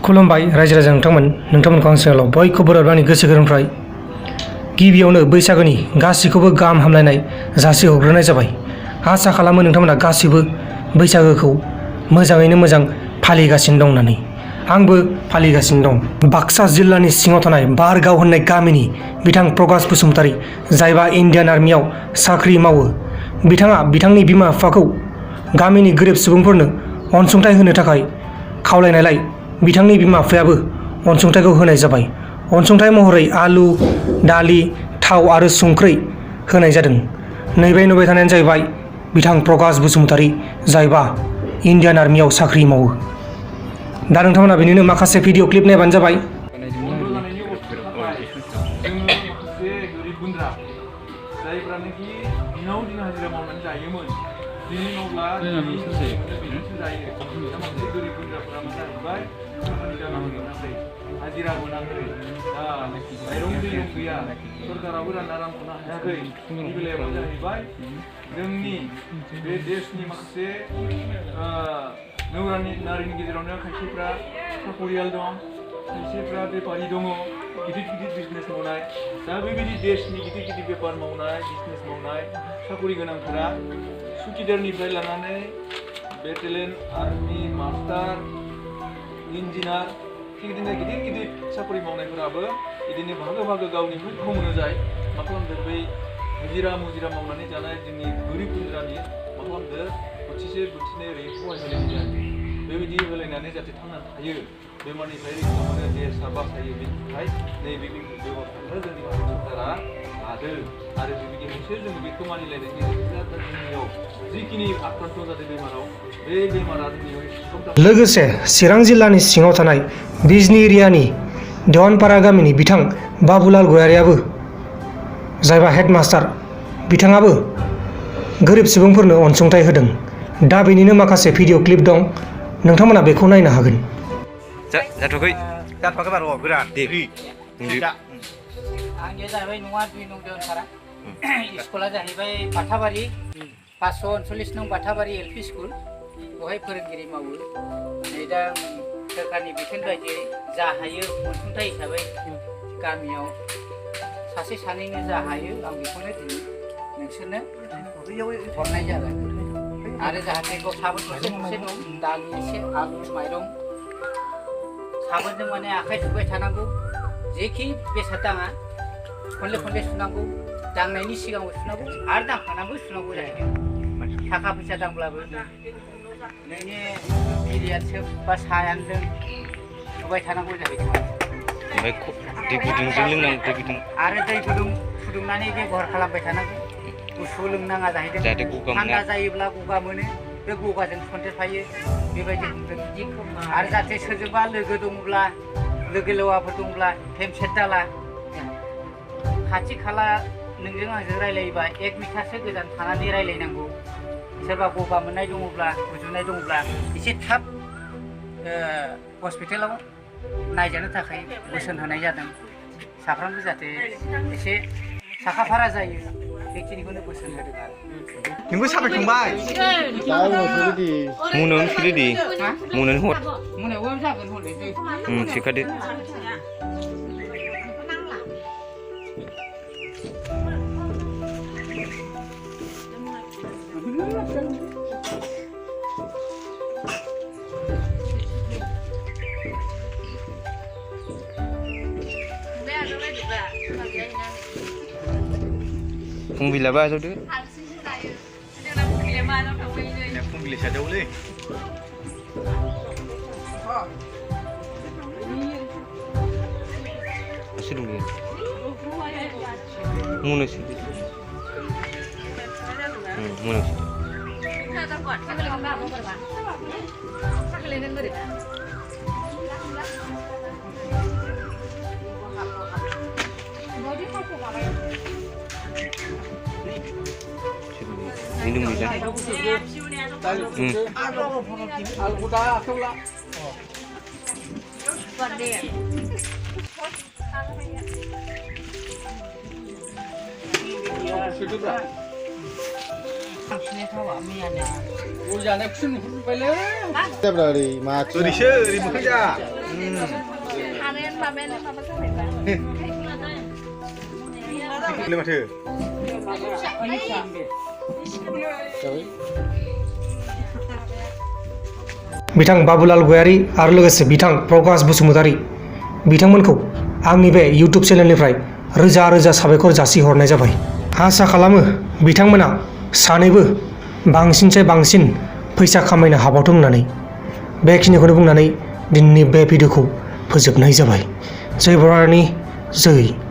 खुलुमबाय रायजो राजा नोंथांमोनखौ आं सिगाङाव बयखौबो आंनि गोसो गोरबोनिफ्राय गिबियावनो बैसागोनि गासिखौबो गाहाम हामलायनाय जासि हरग्रोनाय जाबाय। आसा खालामो नोंथांमोना गासिबो बैसागोखौ मोजाङैनो मोजां फालिगासिनो दं होननानै। आंबो फालिगासिनो दं। बाक्सा जिल्लानि सिङाव थानाय बारगाव होननाय गामिनि बिथां प्रकाश बसुमतारी, जायबा इन्डियान आर्मियाव साख्रि मावो। बिथाङा बिथांनि बिमा बिफाखौ गामिनि गोरिब सुबुंफोरनो अनसुंथाइ होनो थाखाय खावलायनायलाय बिथांनि बिमा बिफायाबो अनसुंथाइखौ होनाय जाबाय। अनसुंथाइ महरै आलु, दालि, थाव आरो संख्रि होनाय जादों। नैबे नुबाय थानायानो जाहैबाय बिथां प्रकाश बसुमतारी, जायबा इन्डियान आर्मियाव साख्रि मावो। दा नोंथांमोना बेनिनो माखासे भिडिअ क्लिप नायबानो जाबाय। जायफ्रानोखि दिनाव दिन हाजिरा मावनानै जायोमोन, दिनै मावब्ला बिदिसो जायो। माखासे गोरिब गुन्द्राफोरा मा जाहैबाय, खामानि दामानि मोनाखै, हाजिरा मोनाखै, माइरं दैरं गैया, सरकाराबो रानना रानख'नो हायाखै। बेनि बेलायाव मा जाहैबाय, जोंनि बे देशनि माखासे नौरानि नारिनि गेजेरावनो खायसेफ्रा साखरियाल दं, खायसेफ्रा बेफारि दङ, गिदिर गिदिर बिजनेस मावनाय। दा बेबायदि देशनि गिदिर गिदिर बेफार मावनाय, बिजनेस मावनाय, साखरि गोनांफोरा सुखिदारनिफ्राय लानानै बेटेलेन, आर्मि, मास्टार, इन्जिनियार, थिग बिदिनो गिदिर गिदिर साखरि मावनायफोराबो बिदिनो बाहागो गावनि मुंखौ मोनो जाय मा खालामदों, बै हाजिरा मुजिरा मावनानै जानाय जोंनि गोरिब गुन्द्रानि मा खालामदों, बोथिसे बोथिनै ओरै सहाय होलायनाय जायो। बेबायदि होलायनानै जाहाथे थांनानै थायो, बेमारनिफ्राय रैखा मोनो, देशआ बासायो, बेनि थाखाय नैबे बेब'स्थाखौ जोंनि भारत सरकारा लादों। आरो बेबायदि मोनसे जों बेखौ मानिलायनायनि गेजेरजों जोंनियाव जिखिनि आक्रान्त जादों बेमाराव, बे बेमारा जोंनियाव। लोगोसे चिरां जिल्लानि सिङाव थानाय बिजनी एरियानि देवानपारा गामिनि बिथां बाबुलाल गयारियाबो, जायबा हेडमास्टार, बिथाङाबो गोरिब सुबुंफोरनो अनसुंथाइ होदों। दा बेनिनो माखासे भिडिअ क्लिप दं, नोंथांमोना बेखौ नायनो हागोन। जाथ'वाखै बार' गोदान दे आंनिया जाहैबाय नङा 2 नं देवानपारा। स्कुला जाहैबाय बाथाबारि 539 नं बाथाबारि एलपि स्कुल। बेवहाय फोरोंगिरि मावो। नै दा सोरखारनि बिथोन बायदियै जा हायो अनसुंथाइ हिसाबै गामियाव सासे सानैनो जा हायो आं बेखौनो दिनै नोंसोरनो हरनाय जाबाय। आरो जाहाथे साबोन गरसे दं, दालि एसे, आलु, माइरं, साबोनजों माने आखाइ सुबाय थानांगौ। जेखि बेसाद दाङा खनले सुनांगौ, दांनायनि सिगाङाव सुनांगौ आरो दांखांनानैबो सुनांगौ जाहैदों। थाखा फैसा दांब्लाबो नोंनि बिरियानसो बा सायानो जों सुबाय थानांगौ जाहैदों। ओमफ्राय दै गुदुंजों लोंनांगौ, दै गुदुं आरो दै गुदुं फुदुंनानै बेबहार खालामबाय थानांगौ। गुसु लोंनाङा जाहैदों। थान्दा जायोब्ला गगा मोनो, बे गगाजों सन्देरफायो, बेबायदि बुंदों। आरो जाहाथे सोरजोंबा लोगो दङब्ला, लोगो लेवाफोर दंब्ला हेमसेट दाला। खाथि खाला नोंजों आंजों रायलायोबा 1 मिटारसो गोजान थानानै रायलायनांगौ। सोरबा गगा मोननाय दङब्ला, गुजुनाय दङब्ला एसे थाब हस्पिटालाव नायजानो थाखाय बोसोन होनाय जादों। साफ्रोमबो जाहाथे एसे साखाफारा जायो, बेखिनिखौनो बोसोन होदों आरो। नोंबो साबायखांबाय मोनायावनो सोलिदि मोनायावनो हर मोनायावबो जागोन हले सेखादो। फुंबिलाबा आजावदो। फुंबिलि साजावलै। Masih dulu. Munus. Munus. Ini bisa. ओरैसो ओरै मोखां जा माथो बिथां बाबुलाल गयारी आरो लोगोसे बिथां प्रकाश बसुमतारी बिथांमोनखौ आंनि बे इउटुब चेनेलनिफ्राय रोजा रोजा साबायखर जासिहरनाय जाबाय। आसा खालामो बिथांमोना सानैबो बांसिनसाय बांसिन फैसा खामायनो हाबावथों होननानै बेखिनिखौनो बुंनानै दिनैनि बे भिडिअखौ फोजोबनाय जाबाय। जय बरानि जय।